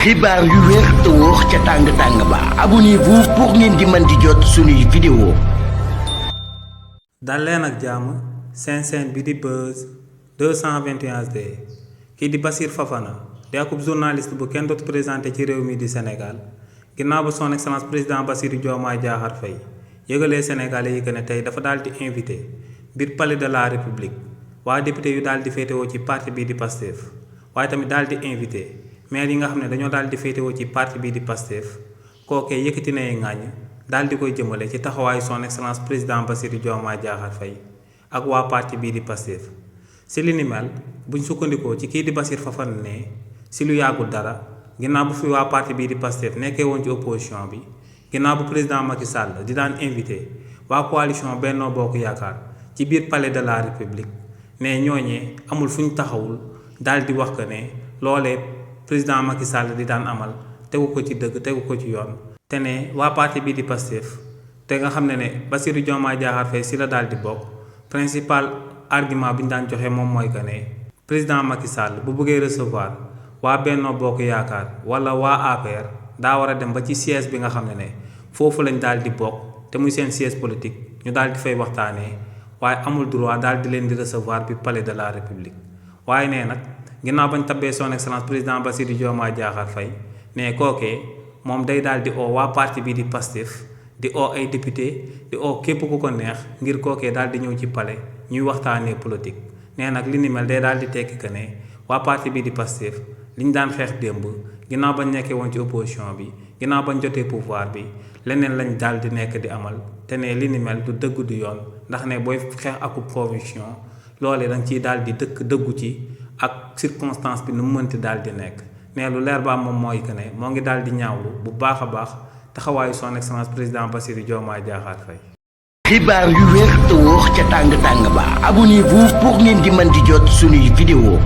xibaar yu wér te wóor ca tàng ba abonnez-vous pour ngeen di mën di jot suñuy vidéo. dal leen ak jàmm seen bi di Buzz 221 HD kii di Bassirou Fofana di akub journaliste bu kenn dootu présenté ci réew mi di Sénégal ginnaaw ba son excellence président Bassirou Diomaye Diakhar Faye yëgalee Sénégalais yi que ne tey dafa daal di invité biir palais de la République waa député yu daal di féetewoo ci parti bii di Pastef waaye tamit daal di invité maire yi nga xam ne dañoo daal di féetewoo ci parti bii di Pastef kookee yëkkati nay ŋàññ daal di koy jëmale ci taxawaayu son excellence président Bassirou Diomaye Diakhar Faye ak waa parti bii di Pastef si li ni mel buñ sukkandikoo ci kii di Bassirou Fofana ne si lu yàggul dara ginnaaw bu fi waa parti bii di Pastef nekkee woon ci opposition bi ginnaaw bu président Macky Sall di daan invité waa coalition Benno Bokk Yaakaar ci biir palais de la République ne ñooñee amul fu ñu taxawul daal di wax que ne loolee président Macky Sall di daan amal tegu ko ci dëgg tegu ko ci yoon te ne waa parti bii di Pastef te nga xam ne Bassirou Diomaye Diakhar Faye si la daal di bokk principal argument bi ñu daan joxe moom mooy que ne président Macky Sall bu bëggee recevoir waa Benno Bokk Yaakaar wala waa APR daa war a dem ba ci siège bi nga xam ne foofu lañ daal di bokk te muy seen siège politique ñu daal di fay waxtaanee waaye amul droit daal di leen di recevoir bi palais de la République waaye nee nag ginnaaw bañ tabbee son excellence président Bassirou Diomaye Diakhar Faye ne kookee moom day daal di oo waa parti bi di Pastef di oo ay député di oo képp ku ko neex ngir kookee daal di ñëw ci palais ñuy waxtaanee politique nee nag li ni mel day daal di tekki que ne waa parti bi di Pastef li ñu daan xeex démb ginnaaw bañ nekkee woon ci opposition bi ginnaaw bañ jotee pouvoir bi leneen lañ daal di nekk di amal te ne li ni mel du dëgg du yoon ndax ne booy xeex akub conviction loolee dañ ciy daal di dëggu ci ak circonstance bi nu mu mënti daal di nekk ne lu leer ba moom mooy que ne moo ngi daal di ñaawlu bu baax a baax taxawaayu son excellence président Bassirou Diomaye Diakhar Faye. xibaar yu wér te wóor ca tàng ba abonnez-vous pour ngeen di mën di jot suñuy vidéo.